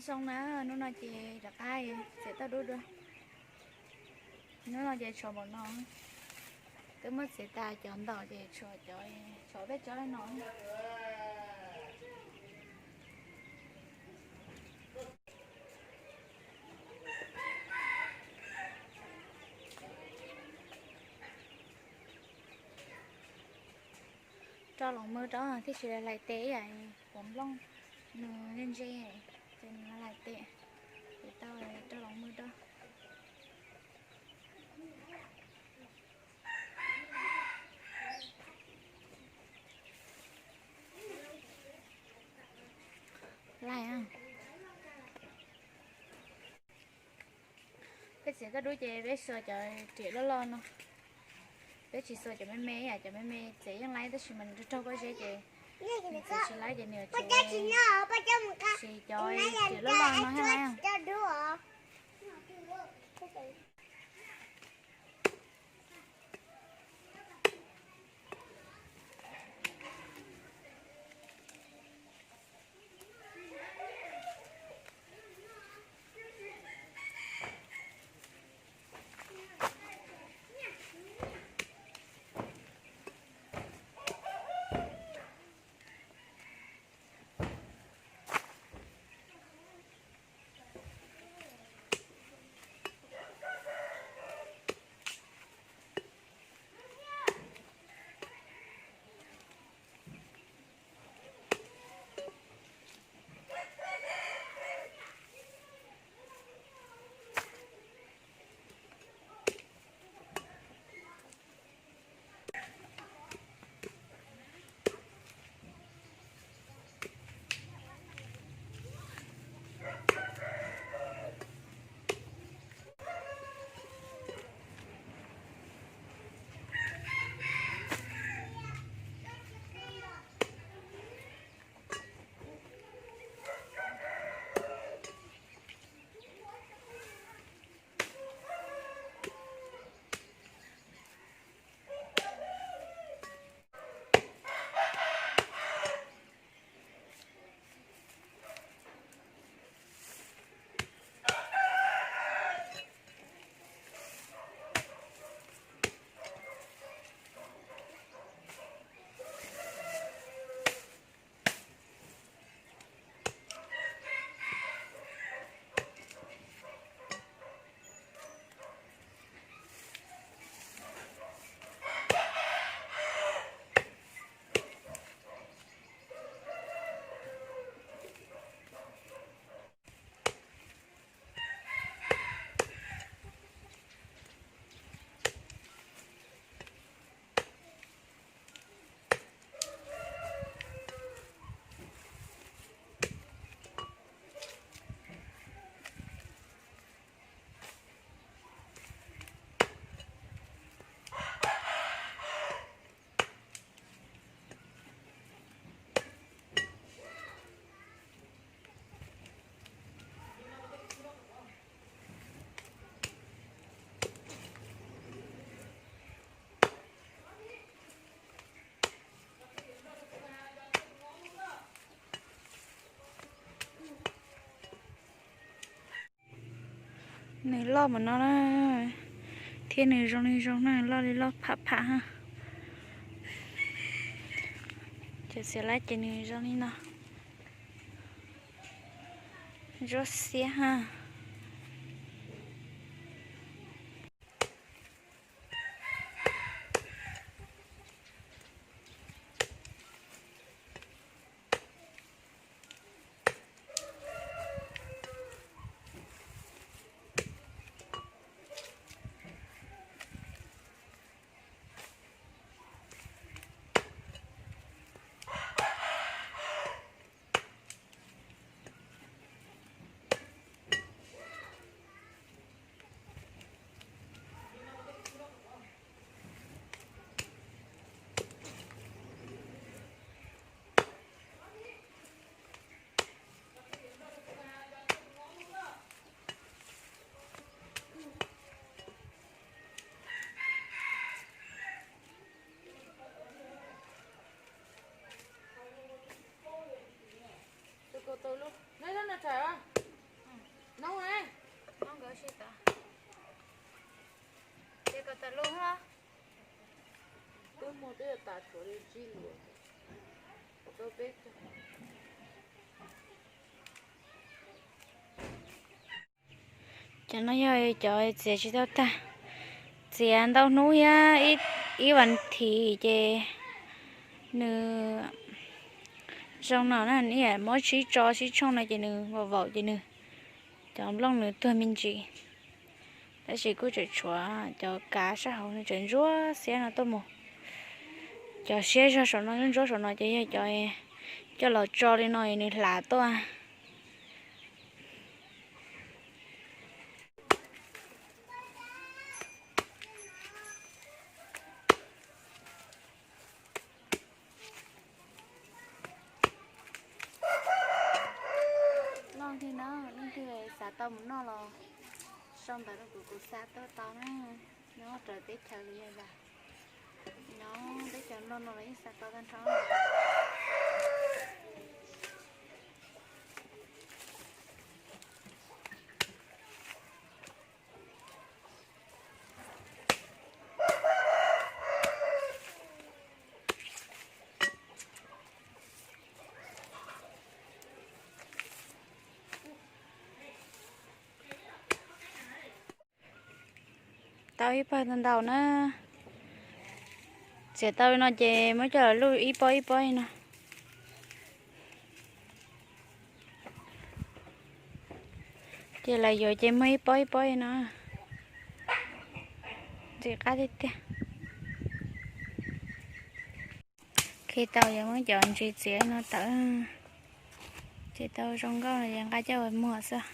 Zoo na, hnub no ces rov qab txiav tauj dub dua. Hnub no ces tshuav npaum no, twb muab txiav tas cov ntaum ces tshuav cov, tshuav peb tsob no. Rau los mw rau thiaj tsis hlais tes ib yam kuav nplooj, nws ntse ntse, ces nws hlais tes, ces tau rau los mw rau. Laij, peb txiav tauj dub ces peb xuas cov riam loj loj no, peb tsis xuas cov me me ib yam, cov me me txiav yeej laij tab sis mas nws raug raug pob zeb ces nws txiav tsis laij ces nws yuav tsis, tsis cov riam loj loj no thiaj laij. Nws loj mus no na, thiab nws zoo li zoo na, loj li loj pham pham ha. Cov xiav laib ces nws zoo li no, zoo xiab ha. Cov no yog cov txiav tsis tau tag, txiav ntau hnub thiab ib vas thiv ces nws zoo no na, nws muab sib tso sib tshooj no ces nws vaum vaum ces nws, cov nplooj nws tuag me ntsis. Tab sis kuj tseem tshuav cov kav sab hauv nws tseem ntsuab xiab no tuaj mus. Cov siab zog saum no ntsuab ntsuab saum no ces yog cov coj los tso li no nws hlav tuaj. Loj tiag na, leej twg xav tau mus noj los sau ntawv rau kuv, kuv xa tuaj tau na. Nyob raws teb chaws li yog, nyob teb chaws nplog no los yeej xa tau tag nrho. Tau ib pawg ntau ntau na. Txiav tau li no ces muab coj los luj ib pob ib pob li no. Ces lawv yuav ces muaj ib pob ib pob li no. Ntxim qab tiag tiag. Khi tau yuav muab cov ntsis txiav li no tawm. Txiav tau zoo nkauj no ces nqa coj ua muag xwb.